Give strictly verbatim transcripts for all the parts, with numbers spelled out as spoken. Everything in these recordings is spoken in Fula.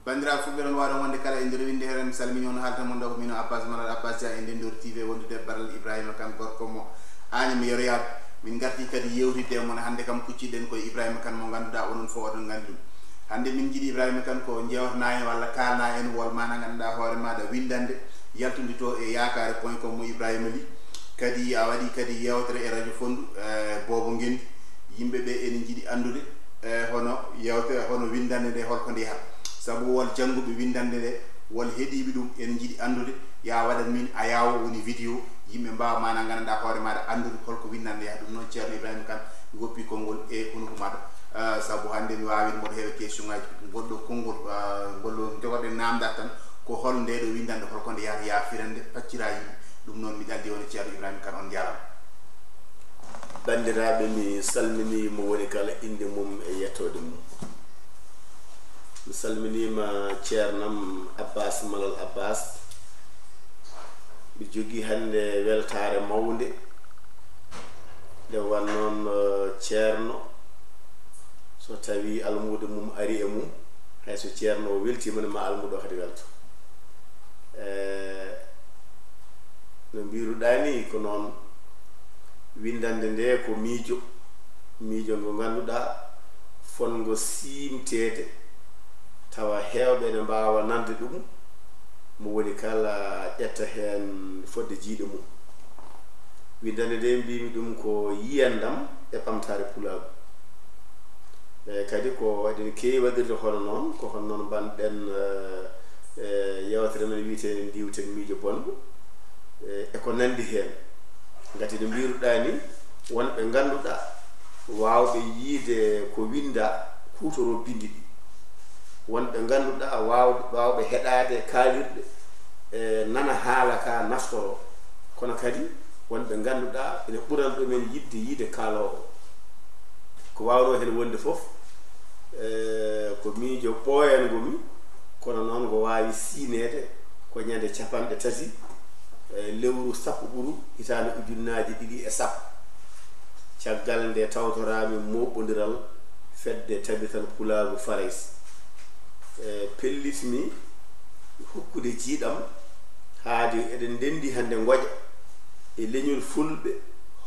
Banndiraaɓe fulɓe, ɗon waaɗon wonde kala e nder winnde heɗen, mi salmini on, haalta mon ɗo ko min o Abbas Malal Abbas Dia e Ndendoor T V, wondude e baral Ibrahima Kane, gorko mo Agnam Yero Yaago. Min ngarti kadi yewtidde e mon hannde kam, kucciɗen ko e Ibrahima Kane mo ngannduɗaa onon fof oɗon nganndi ɗum. Hannde min njiɗi Ibrahima Kane ko jewtana en walla kaalna en wol maana ngannduɗaa hoore maaɗa winndannde yaltude to e yaakaare point com mo Ibrahima Ly. Kadi a waɗi kadi yewtere e radio Fonndu, eh, Boobo Ngenndi. Yimɓe ɓe ene njiɗi anndude, eh, hono yewtere, hono winndannde nde holko nde yahata. Sabu wol jannguɓe winndannde nde, wol heɗiiɓe ɗum ene njiɗi anndude. Ya waɗan min a yawo woni vidéo, yimɓe mbaawa maana nganndanɗaa hoore maaɗa anndude holko winndannde yahata. Ɗum noon Ceerno Ibrahima Kane, mi woppi konngol e hunuko maaɗa. Eh, sabu hannde mi waawi mboɗo heewa question ngaji. Ngol ɗo konngol, eh, ngol ɗo jogoɗen namdal tan, ko hol nde ɗo winndannde, holko nde yahata, ya firande, pacciraa yimɓe. Ɗum noon mi ɗaldi woni Ceerno Ibrahima Kane, on njaaraama. Banndiraaɓe, mi salminii mo woni kala innde mum e yettoode mum. Mi salminiima ceernam Abbas Malal Abbas. Mi jogii hannde weltaare mawnde. Nde wonnoon, eh, ceerno, so tawii almuudo mum ari e mum, hay so ceerno o weltiima ne, ma almuudo kadi welto. Eh, no mbiruɗaa ni, ko noon, winndannde nde ko miijo, miijo ngo ngannduɗaa fotngo siimteede, tawa heewɓe ene mbaawa nande ɗum, mo woni kala ƴetta heen fodde jiyɗe mum. Winndannde nde mbiymi ɗum ko yiyandam e ɓamtaare pulaagu. E kadi ko eɗen keewi waɗirde hono noon, ko hono noon mbaɗ-ɗen, eh, eh, yewtere men wiyeteende Ndiiwten Miijo Bonngo, eh, e ko nanndi heen. Ngati no mbiruɗaa ni, wonɓe ngannduɗaa waawɓe yiyde ko winndaa, huutoroo binndi ɗi. Wonɓe ngannduɗaa waaw-, waawɓe heɗaade kaalirɗe, eh, nana haala ka, naftoroo. Kono kadi wonɓe ngannduɗaa ene ɓurana ɗumen yiɗde yiyde kaaloowo. Ko waawnoo heen wonde fof, eh, ko miijo ɓooyango mi, kono noon ngo waawi siyneede ko ñande capanɗe tati, eh, lewru sappo ɓuru hitaande ujunnaaje ɗiɗi e sappo, caggal nde tawtoraami mooɓondiral Fedde Tabital Pulaagu Farayse. Eh, pellitmi hokkude jiyɗam, haade eɗen ndenndi hannde ngoƴa e leñol fulɓe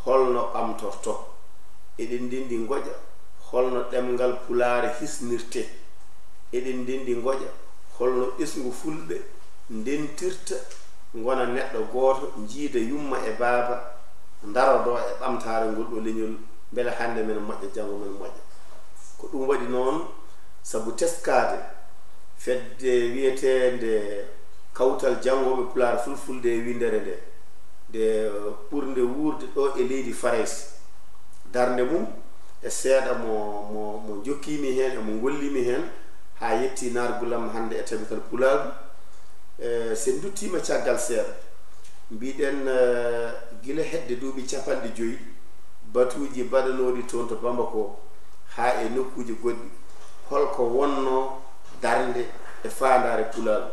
holno ɓamtortoo. Eɗen ndenndi ngoƴa holno ɗemngal Pulaar hisnirtee. Eɗen ndenndi ngoƴa holno ɓesngu fulɓe ndentirta, ngona neɗɗo gooto, njiida yumma e baaba, ndarodoo e ɓamtaare ngol ɗo leñol, mbele hannde men moƴƴa, janngo men moƴƴa. Ko ɗum waɗi noon, sabu teskaade fedde wiyeteende Kawtal Janngooɓe Pulaar Fulfulde e Winndere nde, nde ɓurnde wuurde ɗo e leydi Farayse, darnde mum e seeɗa mo, mo, mo njokkiimi heen, e mo ngolliimi heen, haa yetti naatgol am hannde e Tabital Pulaagu. E, so en nduttiima caggal seeɗa, mbiɗen, e, gila hedde duuɓi capanɗe joy, batuuji mbaɗanooɗi toon to Bamako haa e nokkuuji goɗɗi, holko wonnoo darnde e faandaare Pulaagu?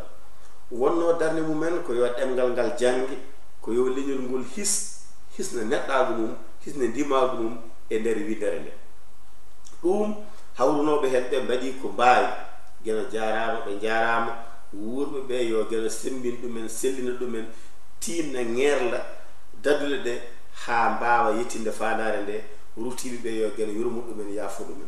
Wonnoo darnde mumen ko yo ɗemngal ngal jannge, ko yo leñol ngol his, hisna neɗɗaagu mum, hisna ndimaagu mum e nder winndere nde. Ɗum hawrunooɓe heen ɓe mbaɗi ko mbaawi. Geno jaaraama, ɓe njaaraama. Wuurɓe ɓe yo Geno semmbin ɗumen, sellina ɗumen, tiinna, ŋeerla daduɗe ɗe haa mbaawa yettinde faandaare nde. Ruttiiɓe ɓe yo Geno yurmo ɗumen, yaafo ɗumen.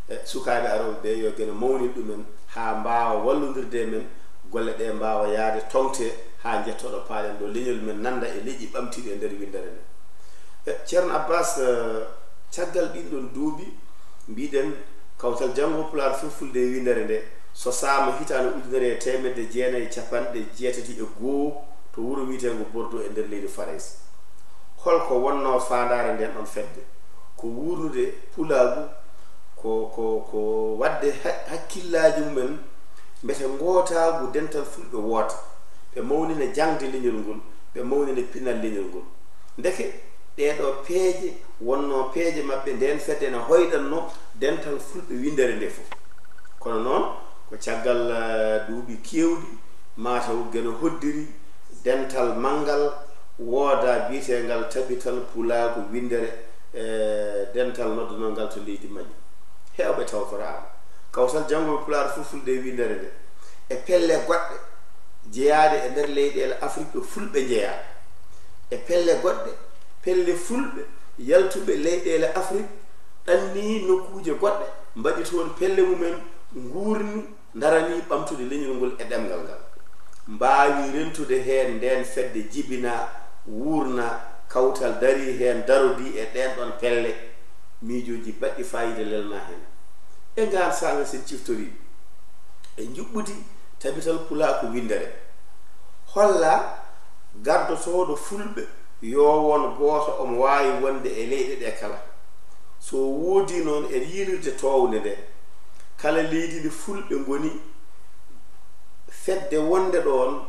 E sukaaɓe arooɓe ɓe yo Geno mawnin ɗumen haa mbaawa wallondirde e men, golle ɗe mbaawa yahde toŋtee haa njettoɗo paaɗen ɗo leñol men nannda e leƴƴi ɓamtiiɗi e nder winndere nde. E, Ceerno Abbas, e, caggal ɗin ɗon duuɓi, mbiɗen Kawtal Janngooɓe Pulaar Fulfulde e Winndere nde sosaama hitaande ujunere e teemedde jeenayi e capanɗe jeetati e goo to wuro wiyeteengo Bordeaux e nder leydi Farayse. Holko wonnoo faandaare nden ɗon fedde? Ko wuurnude Pulaagu, ko, ko, ko waɗde ha-, hakkillaaji mumen, mbete ngootaagu dental Fulɓe woota, ɓe mawnina jaŋde leñol ngol, ɓe mawnina pinal leñol ngol. Ndeke ɗee ɗoo peeje wonnoo peeje maɓɓe, ndeen fedde ene hoyɗatnoo dental Fulɓe winndere nde fof. Kono noon, ko caggal, eh, duuɓi keewɗi, maa taw Geno hoddiri dental manngal wooda biyeteengal Tabital Pulaagu Winndere, eh, dental noddanoo ngal to leydi Mali. Heewɓe tawtoraama. Kawtal Janngooɓe Pulaar Fulfulde e Winndere nde, E pelle goɗɗe jeyaaɗe e nder leyɗeele Afrik ɗo Fulɓe njeyaa. E pelle goɗɗe, pelle Fulɓe yaltuɓe leyɗeele Afrik ɗannii nokkuuje goɗɗe, mbaɗi toon pelle mumen, nguurni, ndaranii ɓamtude leñol ngol e ɗemngal ngal. Mbaawi rentude heen ndeen fedde jibina, wuurna, kawtal darii heen, darodii e ɗeen ɗoon pelle. Miijooji baɗɗi faayiida lelnaa heen. E ngaan saanga sen ciftorii e njuɓɓudi tabital pulaaku winndere. Holla gardotooɗo Fulɓe yo won gooto omo waawi wonde e leyɗe ɗee kala. So woodii noon e yiilirde toownde nde, kala leydi ndi Fulɓe ngoni, fedde wonde ɗoon,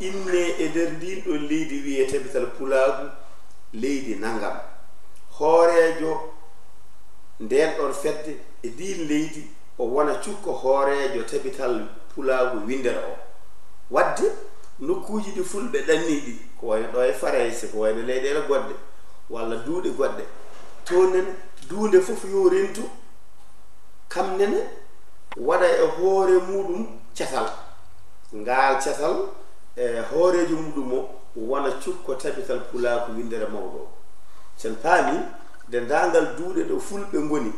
innee e nder ndiin ɗoon leydi wiyee tabital pulaagu leydi nanngam. Hooreejo ndeen ɗoon fedde e ndiin leydi o wona cukko hooreejo tabital pulaagu winndere o. Waɗde nokkuuji ɗi Fulɓe ɗannii ɗi, ko wayno ɗo e Farayse, ko wayno leyɗeele goɗɗe, walla duuɗe goɗɗe, toon nene duunde fof yo rentu, kam nene waɗa e hoore muuɗum catal. Ngaal catal e hooreejo muuɗum o wona cukko tabital pulaaku winndere mawɗo o. Sen paami denndaangal duuɗe ɗo Fulɓe ngoni,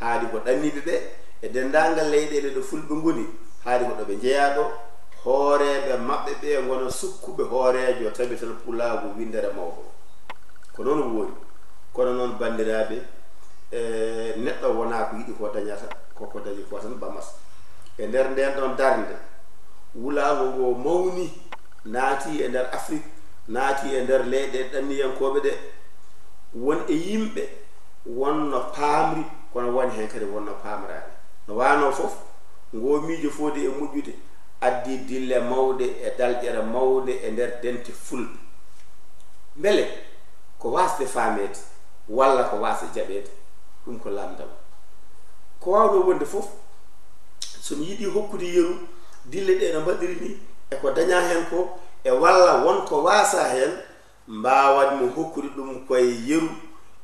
haadi ko ɗanniiɓe ɓe, e denndaangal leyɗeele ɗo Fulɓe ngoni, haadi ko ɗo ɓe njeyaa ɗo, hooreeɓe maɓɓe ɓe ngona sukkuɓe hooreejo tabital pulaagu winndere mawɗo. Ko noon woori. Kono noon, banndiraaɓe, e, neɗɗo wonaa ko yiɗi ko dañata, ko ko dañi ko tan ɓamas. E nder ndeen ɗoon darnde, wulaango ngo mawni, naati e nder Afrik, naati e nder leyɗe ɗanniyankooɓe ɗe. Won e yimɓe wonno paamri, kono won heen kadi wonno paamraani. No waanoo fof, ngoo miijo foti e moƴƴude, addi dille mawɗe e dalƴere mawnde e nder dente Fulɓe. Mbele ko waasde faameede walla ko waasde jaɓeede? Ɗum ko lamndam. Ko waawnoo wonde fof, so mi yiɗii hokkude yeru, dille ɗe no mbaɗiri ni, e ko dañaa heen ko, e walla won ko waasaa heen, mbaawat-mi hokkude ɗum koye yeru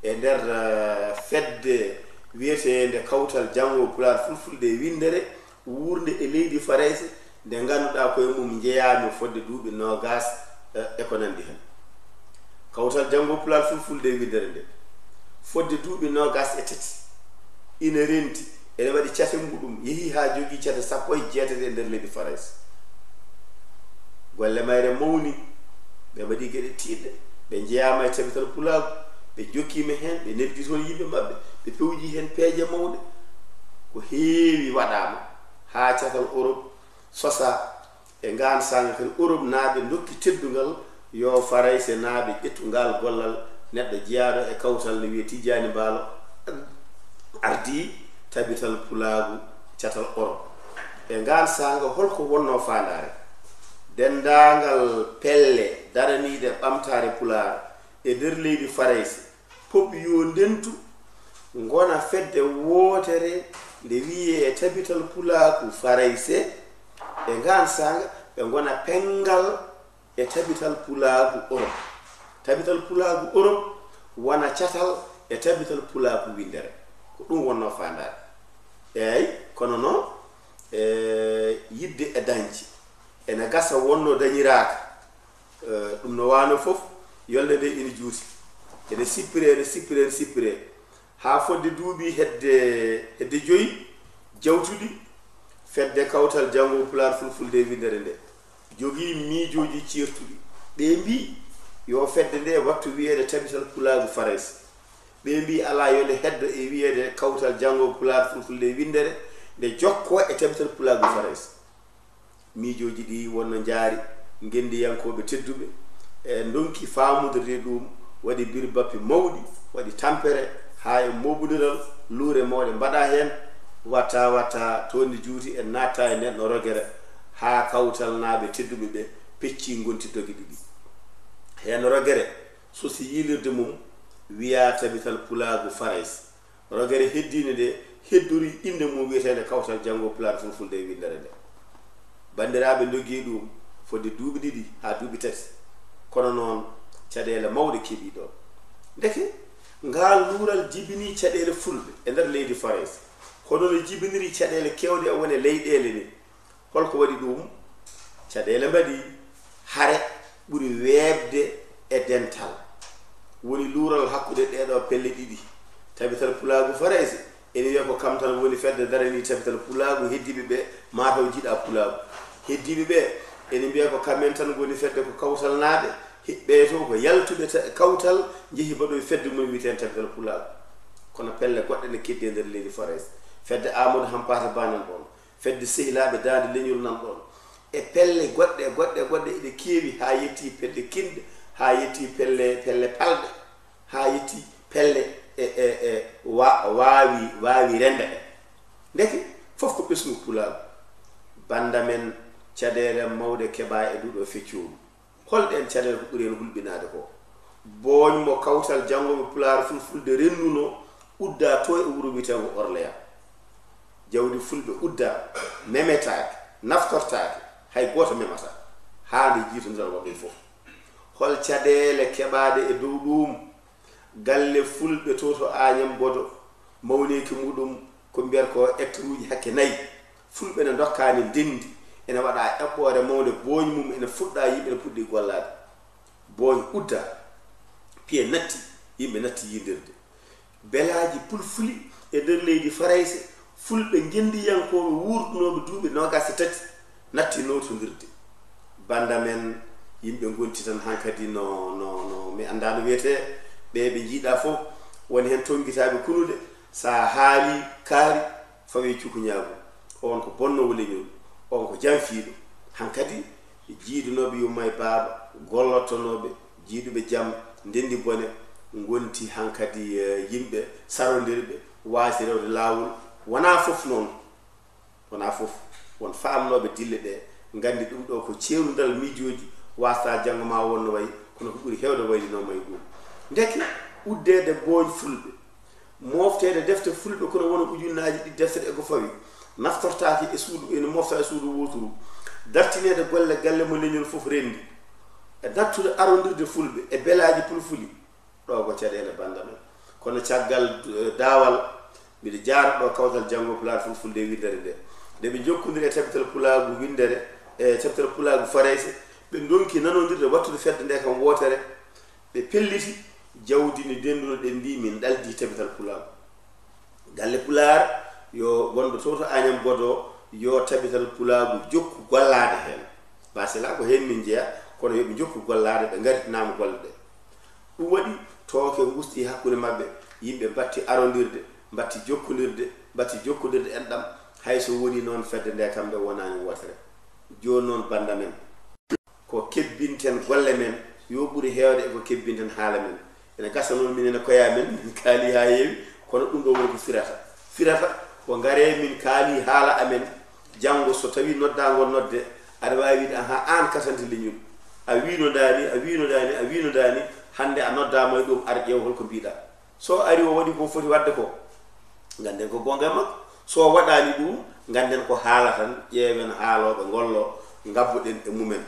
e nder, eh, fedde wiyeteende Kawtal Janngo Pulaar Fulfulde e Winndere, wuurnde e leydi Farayse, nde ngannduɗaa koye mum njeyaa-mi fodde duuɓi noogaas, eh, e ko nanndi heen. Kawtal Janngo Pulaar Fulfulde e Winndere nde, fodde duuɓi noogaas e tati, ina renti, ene waɗi cate muɗum, yehii haa jogii cate sappo e jeetati e nder leydi Farayse. Golle mayre mawni, ɓe mbaɗi geɗe tiiɗɗe, ɓe njeyaama e tabital pulaagu, ɓe njokkiima heen, ɓe neldi toon yimɓe maɓɓe, ɓe pewji heen peeje mawɗe. Ko heewi waɗaama haa catal Orop sosaa. E ngaan saanga kadi, Oropnaaɓe ndokki teddungal yo Faraysenaaɓe ƴettu ngaal gollal. Neɗɗo jeyaaɗo e kawtal ne wiyee Tijjaani Mbaalo, ardii tabital pulaagu catal Orop. E ngaan saanga, hol ko wonnoo faandaare? Denndaangal pelle daraniiɗe ɓamtaare pulaar e nder leydi Farayse, pop yo ndentu, ngona fedde wootere nde wiyee Tabital Pulaaku Farayse. E ngaan saanga, ɓe ngona penngal e Tabital Pulaaku Orop. Tabital Pulaaku Orop wona catal e Tabital Pulaaku Winndere. Ko ɗum wonnoo faandaare. Eey, kono noon, e, yiɗde e dañde. Ene gasa wonno dañiraaka. Eh, ɗum no waano fof, yolnde nde ina juuti. Ene sippiree, ene sippiree, ene sippiree. Haa fodde duuɓi hedde, hedde joyi jawtuɗi, fedde Kawtal Janngo Pulaar Fulfulde e Winndere nde jogii miijooji ceertuɗi. Ɓe mbii yo fedde nde wattu wiyeede Tabital Pulaagu Farayse. Ɓe mbii alaa, yo nde heddo e wiyeede Kawtal Janngo Pulaar Fulfulde e Winndere, nde jokkoo e Tabital Pulaagu Farayse. Miijooji ɗi wonno njaari, ngenndiyankooɓe tedduɓe, e ndonki faamodorde ɗum, waɗi birbappi mawɗi, waɗi tampere, haa e mooɓondiral luure mawɗe mbaɗaa heen, watta, watta, toon ne juuti en naattaa e nden no rogere, haa kawtalnaaɓe tedduɓe ɓe peccii ngonti doge ɗiɗi. Heen rogere sosi yiilirde mum, wiyaa Tabital Pulaagu Farayse. Rogere heddiinde nde heddorii innde mum wiyeteende Kawtal Janngo Pulaar Fulfulde e Winndere nde. Banndiraaɓe ndoggii ɗum fodde duuɓi ɗiɗi haa duuɓi tati. Kono noon, caɗeele mawɗe keɓii ɗoon. Ndeke, ngaal luural jibinii caɗeele Fulɓe e nder leydi Farayse, hono no jibiniri caɗeele keewɗe e won e leyɗeele ni. Holko waɗi ɗum? Caɗeele mbaɗi hare ɓuri weeɓde e dental. Woni luural hakkunde ɗee ɗoo pelle ɗiɗi. Tabital Pulaagu Farayse ene wiya ko kam tan woni fedde daranii tabital pulaagu, heddiiɓe ɓe maa taw njiɗaa pulaagu. Heddiiɓe ɓe ene mbiya ko kamen tan woni fedde, ko kawtalnaaɓe, he-, ɓee to ko yaltuɓe ta-, kawtal, njehi mbaɗoyi fedde mum wiyeteende tabital pulaagu. Kono pelle goɗɗe ne keddi e nder leydi Farayse. Fedde Amadou Hampâté Bâ nan ɗoon. Fedde sehilaaɓe Daande Leñol nan ɗoon. E pelle goɗɗe, goɗɗe, goɗɗe eɗe keewi, haa yettii pelle kinɗe, haa yettii pelle, pelle palɗe, haa yettii pelle e, e, e wa-, waawi, waawi rennde ɗe. Ndeke, fof ko ɓesngu pulaagu. Bannda men, caɗeele mawɗe keɓaa e nduɗo feccooru. Holɗeen caɗeele ko ɓuri heen hulɓinaade ko? Booñ mo kawtal janngooɓe pulaar fulfulde rennunoo uddaa to e wuro wiyeteengo Orléans. Jawdi fulɓe uddaa, memetaake, naftortaake, hay gooto memataa, haa nde jiitondiral waɗoyi fof. Hol caɗeele keɓaaɗe e dow ɗuum? Galle fulɓe to, to Agnam Bodo, mawneeki muɗum ko mbiyata ko hectare uji hakke nayi. Fulɓe ne ndokkaani ndenndi, ene waɗa eɓɓoore mawnde, booñ mum ene fuɗɗa, yimɓe ne puɗɗi gollaade. Booñ udda, piye natti, yimɓe natti yiydirde. Belaaji pulfuli e nder leydi Farayse, fulɓe ngenndiyankooɓe wuurtunooɓe duuɓi noogaas e tati natti nootondirde. Bannda men, yimɓe ngonti tan hankadi no, no, no, mi anndaa no wiyetee, ɓe ɓe njiiɗaa fof, woni heen tonngitaaɓe kunuɗe, so a haalii kaari, fawii cukuñaagu. On ko bonnoowo leñol, on ko janfiiɗo. Hankadi, jiidunooɓe yumma e baaba, gollottonooɓe, jiiduɓe jam, ndenndi bone, ngonti hankadi, eh, yimɓe sarondirɓe, waasi rewde laawol. Wonaa fof noon. Wonaa fof. Won faamnooɓe dille ɗe, nganndi ɗum ɗo ko ceerundal miijooji, waastaa janngo ma won no wayi, kono ko ɓuri heewde waylinooma e ɗum. Ndeke, uddeede booñ fulɓe, moofteede defte fulɓe kono wona ujunnaaji ɗiɗi defte ɗe ko fawi, naftortaaki e suudu, ene mofta e suudu wooturu, dartineede golle galle mo leñol fof renndi, e nattude arondirde fulɓe e belaaji pulfuli, ɗo ko caɗeele bannda men. Kono caggal, eh, daawal, mbiɗa jaara ɗo kawtal janngo pulaar fulfulde e winndere nde. Nde ɓe njokkondiri e tabital pulaagu winndere, e tabital pulaagu Farayse, ɓe ndonki nanondirde wattude fedde nde kam wootere, ɓe pelliti jawdi ndi ndennduno-ɗen ndi, min ɗaldi tabital pulaagu. Galle pulaar yo wonɗo to, to Agnam Bodo, yo tabital pulaagu jokku gollaade heen. Basila ko heen min njeya, kono yo ɓe njokku gollaade, ɓe ngaritinaama golle ɗe. Ɗum waɗi tooke ngusti hakkunde maɓɓe, yimɓe mbatti arondirde, mbatti jokkondirde, mbatti jokkondirde enɗam, hay so woni noon fedde nde kamɓe wonaani wootere. Jooni noon bannda men, ko kebbinten golle men, yo ɓuri heewde e ko kebbinten haala men. Ene gasa noon minen e koye amen, min kaali haa heewi, kono ɗum ɗo woni ko firata. Firata ko ngare min kaali haala amen, janngo so tawi noddaango nodde, aɗa waawi wiide, "Ahaa, aan katante leñol. A wiino ndaani, a wiino ndaani, a wiino ndaani, hannde a noddaama e ɗum, ar ƴeew holko mbiɗa." So ari o waɗi ko foti waɗde ko, ngannden ko goonga e makko. So waɗaani ɗum, ngannden ko haala tan, ƴeewen haalooɓe ngollo, ngabboɗen e mumen.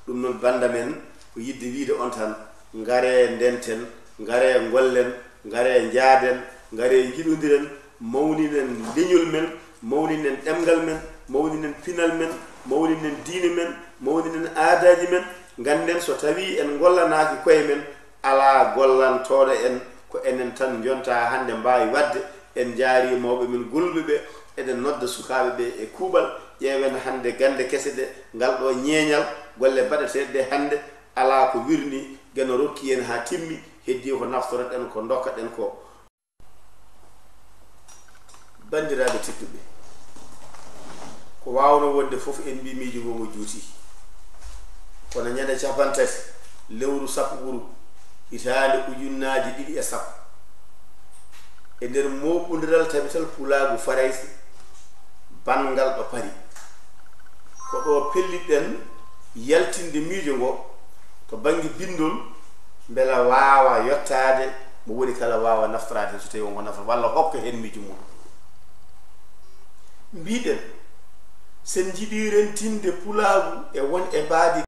Ɗum noon bannda men, ko yiɗde wiide on tan, ngaree ndenten, ngaree ngollen, ngaree njaaden, ngaree njiɗondiren, mawninen leñol men, mawninen ɗemngal men, mawninen pinal men, mawninen diine men, mawninen aadaaji men. Ngannden so tawii en ngollanaaki koye men, alaa gollantooɗo en, ko enen tan njonta hannde mbaawi waɗde. En njaari mawɓe men golluɓe ɓe, eɗen nodda sukaaɓe ɓe e kuuɓal. Ƴeewen hannde gannde kese ɗe, ngal ɗo ñeeñal, golle baɗeteeɗe ɗe hannde, alaa ko wirni, Geno rokki en haa timmi, heddii ko naftoroɗen, ko ndokkaɗen ko. Banndiraaɓe tedduɓe, ko waawnoo wonde fof en mbii miijo ngo ngo juuti. Kono ñande cappanɗe tati lewru sappo ɓuru hitaande ujunnaaji ɗiɗi e sappo, e nder mooɓondiral tabital pulaagu Farayse, banngal ɗo Pari, ko ɗo pellitɗen yaltinde miijo ngo to bannge binndol, mbela waawa yottaade, mo woni kala waawa naftoraade heen so tawii won ko nafata, walla hokka heen miijo mum. Mbiɗen, sen njiɗii rentinde pulaagu e won e mbaadi